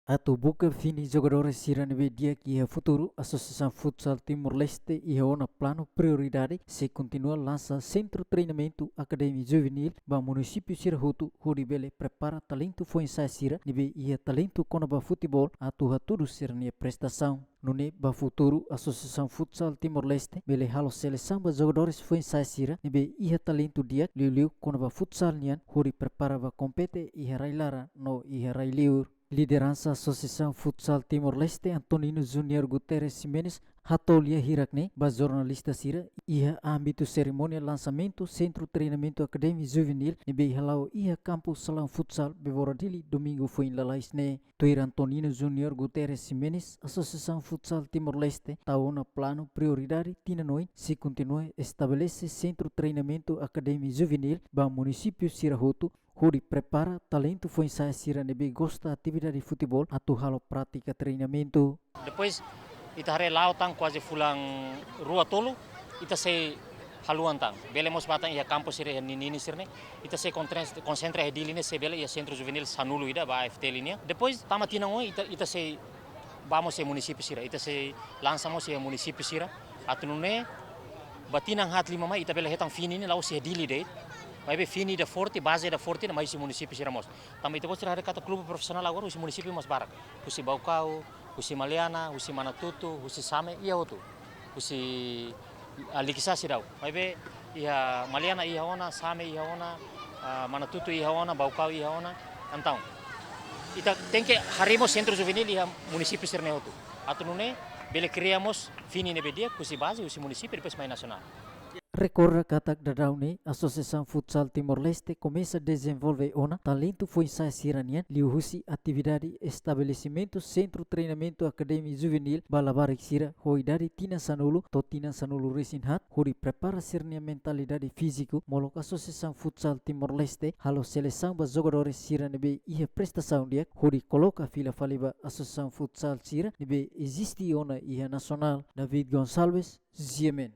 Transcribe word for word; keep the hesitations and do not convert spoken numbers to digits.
Atu buka fini jogadores sira ne'ebé di'ak iha futuru, Asosiasaun Futsal Timor-Leste iha ona planu prioridade sei kontinua lansa sentru treinamentu akademia juvenil ba munisípiu sira hotu hodi bele prepara talentu foin-sa'e sira ne'ebé iha talentu kona-ba futeból atu hatudu sira-nia prestasaun. Nune'e ba futuru, Asosiasaun Futsal Timor-Leste bele halo selesaun ba jogadores foin-sa'e sira ne'ebé iha talentu di'ak liuliu kona-ba futsal nian hodi prepara ba kompete iha rai-laran no iha rai-liur. Lideransa Asosiasaun Futsal Timor-Leste, Antonino Júnior Guterres Ximenes, hato'o lia hirak-ne'e ba jornalista sira iha ámbitu serimónia lansamentu sentru treinamentu akademia juvenil ne'ebé hala'o iha kampu salaun futsal Bebora Dili, domingu foin lalais ne'e. Tuir Antonino Júnior Guterres Ximenes, Asosiasaun Futsal Timor-Leste tau ona planu prioridade tinan oin sei kontinua estabelese sentru treinamentu akademia juvenil ba munisípiu sira hotu hodi prepara talentu foin-sa'e sira ne'ebé gosta atividade futeból atu halo prátika treinamentu. Depois, ita haree la'o tan kuaze fulan rua tolu, ita sei haluan tan. Bele mós bá tan iha kampu sira iha ninin sira-ne'e, ita sei kontres-, konsentra iha Dili ne'e, se bele iha sentru juvenil sanulu ida ba A F T L nian. Depois, tama tinan oin, ita, ita sei bá mós iha munisípiu sira, ita sei lansa mós iha munisípiu sira. Atu nune'e, ba tinan haat lima mai, ita bele hetan fini ne'e la'ós iha Dili de'it. Maibé fini ida forte, baze ida forte ne'e mai husi munisípiu sira mós. Tanba ita-boot sira haree katak klube profisionál agora husi munisípiu mós barak. Husi Baucau, husi Maliana, husi Manatuto, husi Same, iha hotu. Husi, ah, Likisá seidauk. Maibé iha Maliana iha ona, Same iha ona, ah, Manatuto iha ona, Baucau iha ona. Entaun, ita tenke harii mós sentru juvenil iha munisípiu sira-ne'e hotu. Atu nune'e bele kria mós fini ne'ebé di'ak husi baze, husi munisípiu, depois mai nasionál. Rekorda katak daudaun ne'e, Asosiasaun Futsal Timor-Leste komesa dezenvolve ona talentu foin-sa'e sira-nian liuhusi atividade estabelesimentu sentru treinamentu akademia juvenil ba labarik sira ho idade tinan sanulu to'o tinan sanulu-resin-haat, hodi prepara sira-nia mentalidade fíziku, molok Asosiasaun Futsal Timor-Leste halo selesaun ba jogadores sira ne'ebé iha prestasaun di'ak, hodi koloka fila fali ba asosiasaun futsal sira ne'ebé eziste ona iha nasionál. David Gonçalves, G M N.